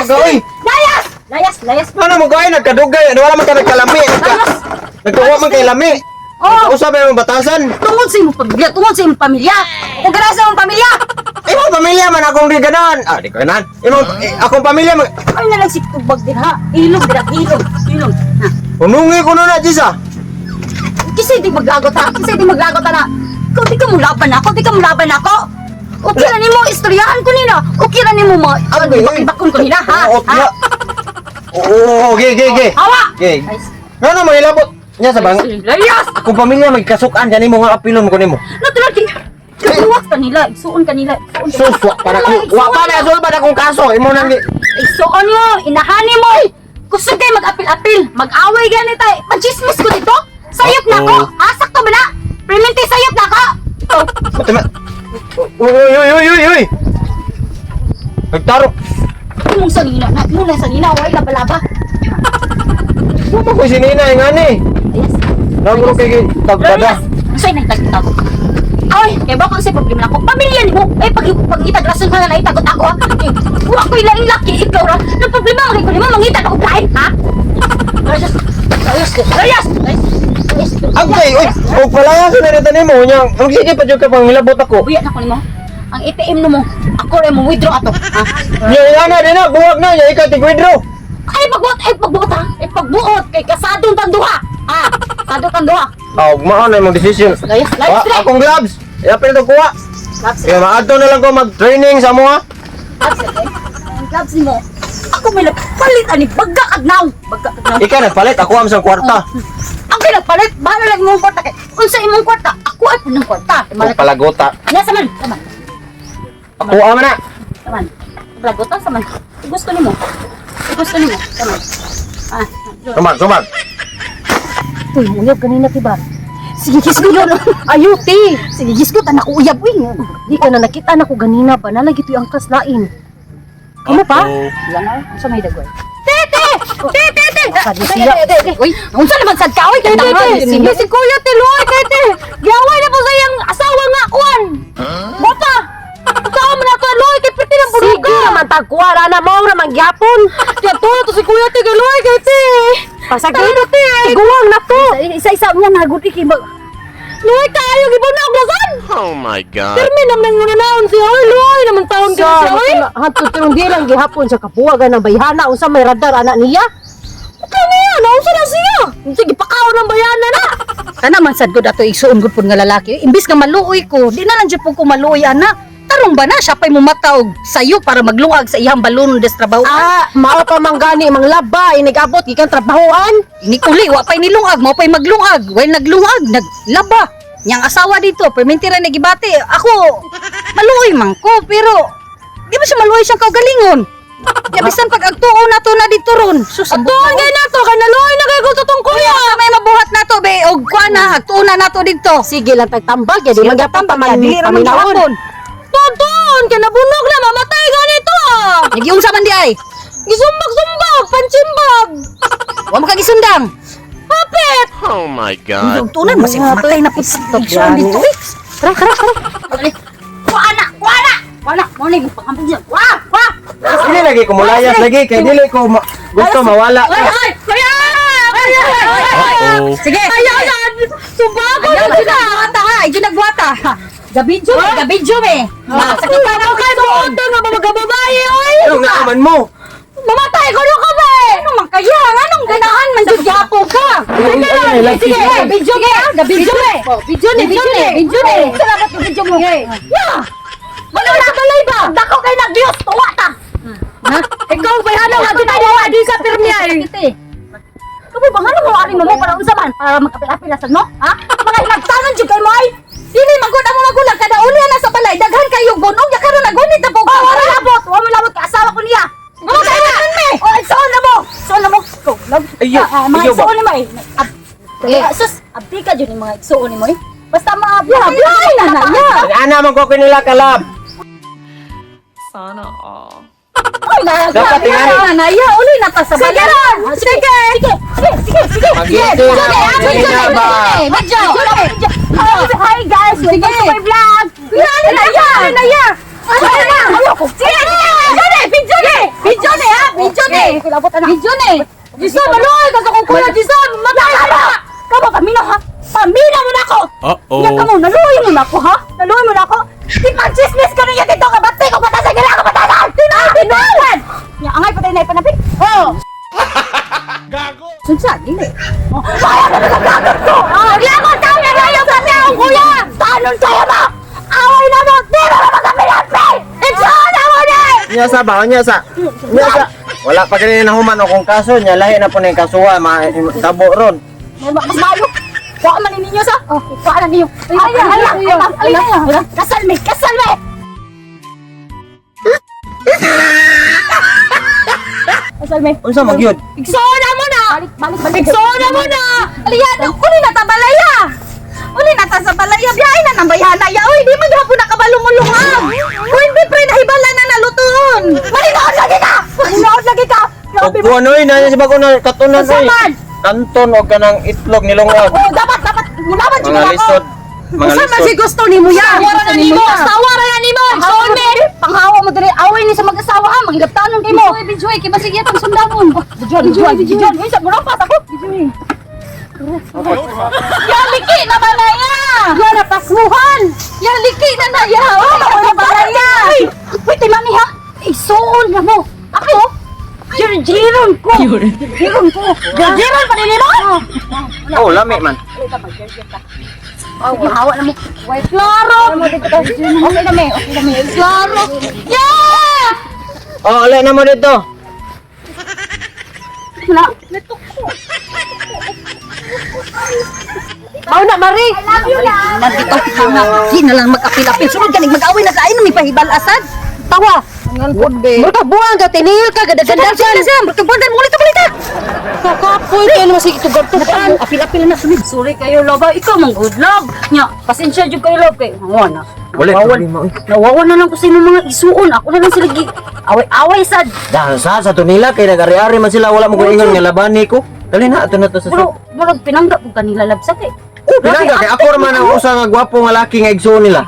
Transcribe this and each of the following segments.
ka, oy. Layas! Layas, layas. Ano mo kay nagkadugay, wala man ka nagkalami. Nagkawa man kay lami. Oh. Usab mo batasan. Tungod sa imong pamilya, tungod sa imong pamilya. Kung ganahan sa imong pamilya, Imo pamilya man akong di ganahan. Ah, di ko ganahan. Imo eh, akong pamilya man. ay na lang si tubag din ha. Ilog dira, ilog, ilog. Ha. Unungi ko na Jisa. Kasi di maglagot ha, kasi di maglagot ha na. Kung di ka mo laban ako, di ka mo laban ako. Okay ra nimo istoryahan ko nila. Okay ra nimo mga Ano ba yun? bakon ko nila ha. Oo, Ha? Oo, okay, okay, okay. Hawa. Okay. Ay, Ngano mo hilabot? Nya sa bang. Layas! Akong pamilya magkasukan gani mo nga apilon mo ko nimo. Natural kay Kaluwak kanila, igsuon kanila, igsuon. Sus, wa para ko. Wa pa na sul pa na akong kaso. Imo nang Igsuon mo, inahani mo. Kusog kay mag-apil-apil, mag-away gani tay. Mag-chismis ko dito. Sayop na ako. Ha, sakto ba na? Permente sayop na ako. Oh, Matema. Uy, uy, uy, uy, uy, uy. Nagtaro. imong sanina na, imong nang sanina, way laba-laba. Wa pa ko sinina ngani. Yes. Nagro kay tagdada. Unsay nang tagtag? Ay, kay bako sa problema nako. Pamilya nimo. Ay pag pag rason ka na naitagot ako ha. Eh, wa ko'y laing laki ikaw ra. Nang problema kay ko nimo mangita ako lain ha. Layas. Layas. Layas. Layas. Agay, uy, og palaya sa narita nimo nya. Ang sige pa jud ka pang hilabot ako. Uya na ko nimo. Ang ATM nimo, ako ra mo withdraw ato. Ha? Nya ingana din na, buwag na, nya ikaw tig withdraw. Ay pagbuot ha. Ay pagbuot kay kasadong tang duha. Ha? Kasadong tang duha. Ah, ug mao na imong decision. Layas, layas, Wa, akong gloves. Iapil to kuha. Gloves. Kaya maadto na lang ko mag-training sa moha. Gloves. Eh. Ang gloves nimo. Ako may nagpalit ani bagga kag naw. Bagga kag naw. Ikaw nagpalit, ako am sa kwarta. Ang kinagpalit, bahala lang imong kwarta kay unsa imong kwarta, ako ay punong kwarta. Ako palagota. Nasa man, saman, Ako ama na. saman. Palagota saman. Gusto nimo. Gusto nimo, saman. Ah, Sumag, sumag. Uy, uyab kanina ti ba? Sige, gisgo yun. Ayo ti. Sige, gisgo tanak uyab uy. Di ka na nakita na ko ganina ba nalagi to'y angkas lain. Kamo pa? Wala na, unsa may dagway? Tete! Tete, tete! Sabi siya. Uy, unsa naman sad ka oy? Tete, Sige si Kuya Tiloy, tete. Giaway na po sa iyang asawa nga kuan. Bota. Tao man ako Loy kay perti ng Sige naman tagkuha ra na mao ra man gyapon. Tiyan to si Kuya Tiloy Loy kay te. Pasagin ti. Tiguang na to. Isa-isa niya nagud iki mag Luy kayo gibuna og lasan. Oh my God. Pirmi naman nang nananaon siya oy luoy naman taon ka siya oy. Hantod tirong di lang gihapon sa kabuwagan ng bayhana unsa may radar ana niya. Kaniya, nausa na siya. Sige pakaon ng bayana na. Kana man sad gud ato igsuon gud pud nga lalaki. Imbis nga maluoy ko, di na lang jud pud ko maluoy ana. Tarong ba na siya pay mumata og sayo para maglungag sa iyang balon des trabaho. Ah, mao pa man gani mang laba inigabot gikan trabahoan. Ini uli wa pay nilungag, mao pay maglungag. While naglungag, naglaba. Niyang asawa dito, perminti ra nagibati. Ako maluoy man ko pero di ba siya maluoy siyang kaugalingon? Ya bisan pag agtuo na to na dito ron. Sus, Agtuon kay nato kay naluoy na kay gusto tong kuya. May mabuhat na to be og kuan na agtuo na nato dito. Sige lang tagtambag ya di man gyapon pa man Dili ra man paminawon. gihapon. Tonton kay nabunok na mamatay ganito ah. Nagiunsa man di ay. Gisumbag-sumbag, pansimbag. Wa man ka gisundang. Hapit. Oh my God. Yung tunan masih mamatay na pud sa igsuon dito. Eh. Tara, tara, tara. Kuha na, kuha na. Kuha na, mo na imong pangambog diyan. Kuha, kuha. Dili lagi ko mulayas lagi kay dili ko gusto mawala. Ay, ay, kuya! Kuya! Uh-oh. Sige. Ayaw na. Subago Ayaw na na nagbuhata ha. Ayaw nagbuhata. Gabidyo me, gabidyo me. Sakit pa na Kay buot nga ba magababae oy. Anong naaman mo? Mamatay ko ka ba? Ano man kaya? Anong ganahan man jud gihapon ka? Ay, ay, ay, like, Sige, video me, gabidyo me. Video ni, Video ni, video ni. Salamat yung video mo. Ya. Wala na balay ba? Dako kay nagdios tuwa ta. Ha? Ikaw bayhana nga jud tawa di sa pirmi ay. Kamo ba ngano mo ari mo para unsa man para makapil-apil sa no? Ha? Mga hinagtanan jud kay mo ay. Dili magud ang mga magulang kada uli na sa balay daghan kayo gunong ya karon nagunit na po ka. Oh, wala labot, wa mo labot ka asawa ko niya. Mamatay na me. Oh, igsoon na mo. Igsoon na mo. Go, love. Ayaw, Mga ayaw ba? igsoon ni mo eh. Sus, abdi ka jud ni mga igsoon ni mo eh. Basta mga biyahe na na. Ya. Ana man ko kanila kalab. Sana all. Ay, na, Dapat na, tingnan. na, na, ya, uli na ta sa balay. Sige, sige, sige, sige, sige. Mag-isip Sige, na, ah, mag-isip na ba? Medyo, medyo. Hi guys, welcome to my vlog. Ya, na, ya, na, ya. Ay, na, ayoko. Sige, sige, sige, video ni, video ni, ha, video Kilabot ana. Video ni. Jason, maluoy ka sa kong kuya, Jason. Matay ka. Kamo paminaw ha. Paminaw mo na ako. Uh-oh. Nya kamo naluoy mo na ako ha. Naluoy mo na ako. Di pa chismis ka niya dito ka bati ko patasan nila ako patasan. Tinaw, tinawan. Nya angay patay na ipanapit. Oh. Gago. Sunsa dili. Oh, kaya na nagagagot ko. Ah, ko tao na rayo sa niya akong kuya. Tanon kayo mo. Away na mo. Di mo na magapilapil. Igsoon na mo ni. Nya sa ba? Nya sa. Nya sa. Wala pa gani nahuman akong kaso nya lahi na po na yung kasuha ma tabo ron. May mas maayo. Kuha man ninyo sa. Oh, kuha na ninyo. Ay, ay, ay, ay, ay, ay, kasal me, kasal me. Kasal me. Unsa man gyud? Igsoon na mo na. Balik, balik, balik. Igsoon na mo na. Aliya, uli na ta balaya. Uli na ta sa balaya. Biyahe na nang bayhana ya. Uy, di man gihapon nakabalumulungag. Uy, hindi pre, nahibala na nalutoon. Malinood lagi ka. Malinood lagi ka. Og kuan oy na sa bago na katunan Unsa oy. man? Kanton og kanang itlog nilungag. Oh, dapat, dapat. Mulaban Mga lisod. Mga Unsa man si lisod. gusto nimo ya? Sawara na nimo, sawara na nimo. Igsoon me. Panghawa mo diri, away ni sa mag-asawa ha, manghilabtanon kay mo. Bijoy, kay basig yatang sundamon. Bijoy, bijoy, bijoy. Uy, sa murang pas ako. Bijoy. Ya liki na ba na ya? Ya napasmuhan. Ya liki na na ya. Oh, na ba na ya? Uy, timani ha. Igsoon na mo. Ako? Jirjiron ko. Jirjiron ko. Jirjiron pa din mo? Oh, lami man. Oh, hawa na mo. Wait, klaro. Okay na me, okay na me. Klaro. Yeah! Oh, alay na mo dito. Wala. Natukko. Mao na Mari. Nandito nga. Di na lang mag-apil-apil. Sunod ganing mag-away na sa ay may pahibal asad. Tawa. Murag buang ka tinil ka gadagandagan. Siya, magkabuan mo ulit balita. Kakapoy kayo naman sige tugar-tugan. Apil-apil na sunod. Sorry kayo love. Ikaw mang good love. Nya, pasensya jud kayo love kay. Ngawa na. Wala problema oy. Nawawa na lang ko sa inyong mga isuon. Ako na lang sila gi away-away sad. Dahil sa tunila kay nagari-ari man sila wala mo ko ingon nga labani ko. Dali na ato na to sa Pero murag pinangga ko kanila love sa kay. Oh, pinangga kay ako ra man ang usa nga gwapo nga laki nga igsoon nila.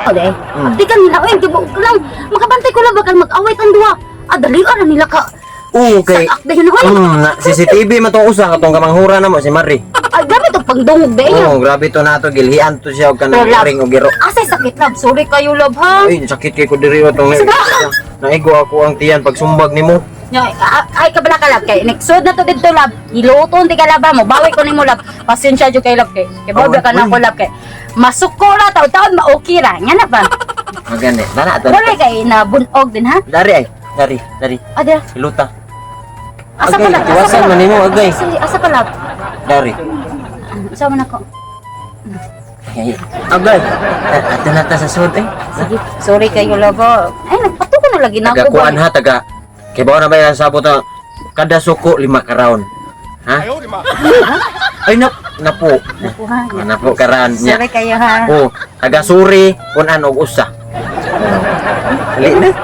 Okay. Di kanila oy, di ba lang makabantay ko lang baka mag-away tang duha. Ah, dali na nila ka. Oo, kay Sa akdayon oy. Na, CCTV man tong usa katong kamanghura na mo si Mari. Ay, grabe to pangdungog ba niya. Oo, grabe to nato gilhian to siya og kanang Pero, love, ring og giro. Asay sakit love. Sorry kayo love ha. Ay, sakit kay ko diri tong naigo ako ang tiyan pag sumbag nimo. Nya, ay kabala ka love kay next na to didto love. Giluton di ka love ha. Mo bawi ko nimo love. Pasensya jud kay love kay. Kay Oh, bawi ka na uy. ko love kay. Masuko ra taon-taon ma-okay ra. Nga na ba? Magani, dana ato. Wala kay na bunog din ha. Dari ay, dari, dari. Ada. Hiluta. Asa Agay, pa love? Asa tiwasan pa love? man nimo, agay. Asa pa love? Dari. Asa man ako? Ay, Agay. Ato na ta sa sud eh. Sige, sorry kayo love. oh. Ay nagpatuko na lagi na Taga ako. ba? kuan ha, taga. Kay bawo na ba yung sabot na kada suko lima ka round. Ha? Ay nap napo. Nakuha. Ah, napo ka round niya. Sorry kayo ha. Oh, taga suri kunan og usa. Dali na.